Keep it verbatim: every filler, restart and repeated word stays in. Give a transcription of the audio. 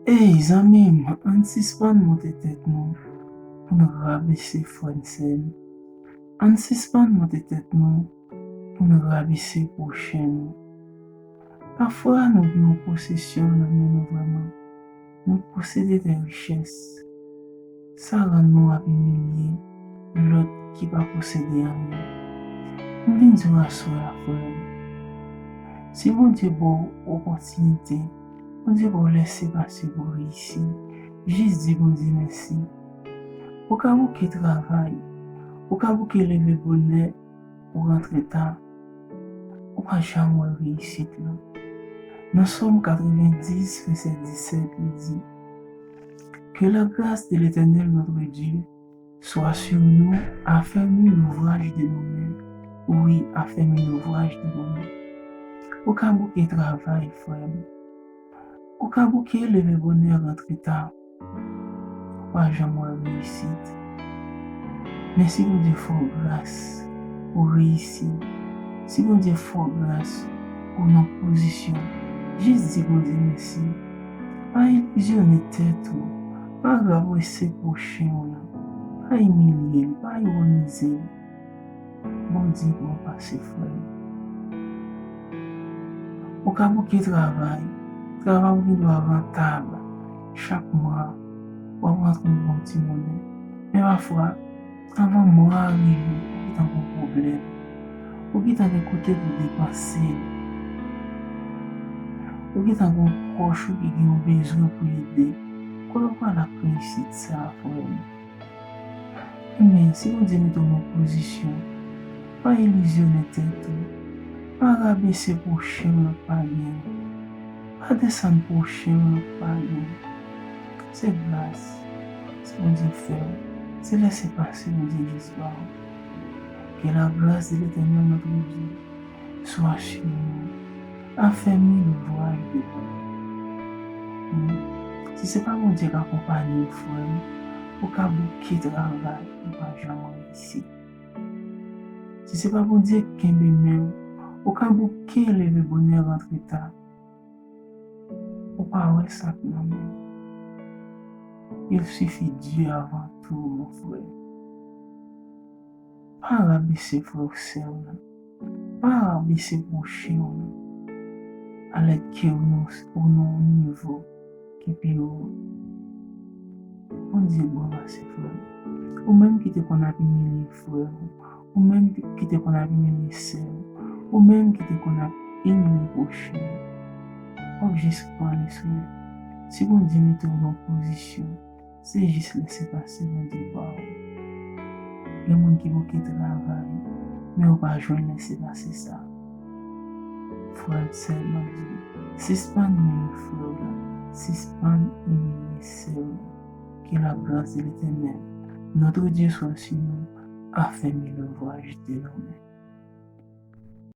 Ey, zanmi m, ann sispann monte tèt nou pou n rabese frè n, sè n. Ann sispann monte tèt nou pou n rabese pwochen nou. Pafwa, nou gen yon posesyon nan men nou vrèman. Nou posede de richès. Sa rann nou ap imilye lòt ki pa posede anyen. M vin di w aswè a, frè m, si Bondye ba w opòtinite, Bondye ba w lèsepase pou w reyisi, jis di Bondye mèsi. Ou ka bouke travay, ou ka bouke leve bonè, ou rantre ta, ou pa janm wè reyisit la. Nan Sòm katrevendis, vèsè disèt, li di, Que la grâce de l'Éternel notre Dieu soit sur nous, affermis l'ouvrage de nos mains. Wi, affermis l'ouvrage de nos mains. Ou ka bouke travay, frè m. Ou ka bouke leve bonè, rantre ta. Ou pa janm wè reyisit. Men si Bondye fè w gras, ou reyisi. Si Bondye fè w gras, ou nan pozisyon, jis di Bondye mèsi. Pa ilizyone tèt ou. Pa rabese pwochen w lan. Pa imilye l. Pa ironize l. Bondye bon pase, frè m. Ou ka bouke travay. Travay ou gendwa rantab. Chak mwa, w ap rantre yon bon ti monnen. Men pafwa, anvan mwa a rive, ou gentan gon pwoblèm. Ou gentan gen kote pou depanse l. Ou gentan gon pwòch ou ki gen yon bezwen pou ede. Kote w pral ak reyisit sa a, frè m? Men, si Bondye mete w nan pozisyon, pa ilizyone tèt ou. Pa rabese pwochen w lòt pa gen. Pa desann pwochen w lòt pa gen. Se gras. Se Bondye fè w. Se lèsepase Bondye jis ba w. Que la grâce de l'Éternel notre Dieu soit sur nous. Affermis l'ouvrage de nos mains. Si se pa Bondye k akonpanye w, frè m, ou ka bouke travay, ou pa janm reyisi. Si se pa Bondye k kenbe men w, ou ka bouke leve bonè, rantre ta. Ou pa wè sa k nan men w. Il suffit Dieu avant tout, mon frère. Pa rabese frè w, sè w lan. Pa rabese pwochen w lan. Alèske ou nan, ou nan yon nivo ki pi wo. Bondye bon pase, frè m. Ou menm ki te konn ap imilye frè w, ou menm ki te konn ap imilye sè w, ou menm ki te konn ap imilye pwochen w, w ap jis pran li sou men. Si Bondye mete w nan pozisyon, se jis lèsepase Bondye ba w. Gen moun ki bouke travay, men yo pa jwenn lèsepase sa. Frè m, sè m, m ap di w, sispann imilye frè w la, sispann imilye sè w la. Que la grâce de l'Éternel, notre Dieu, soit sur nous, affermis l'ouvrage de nos mains.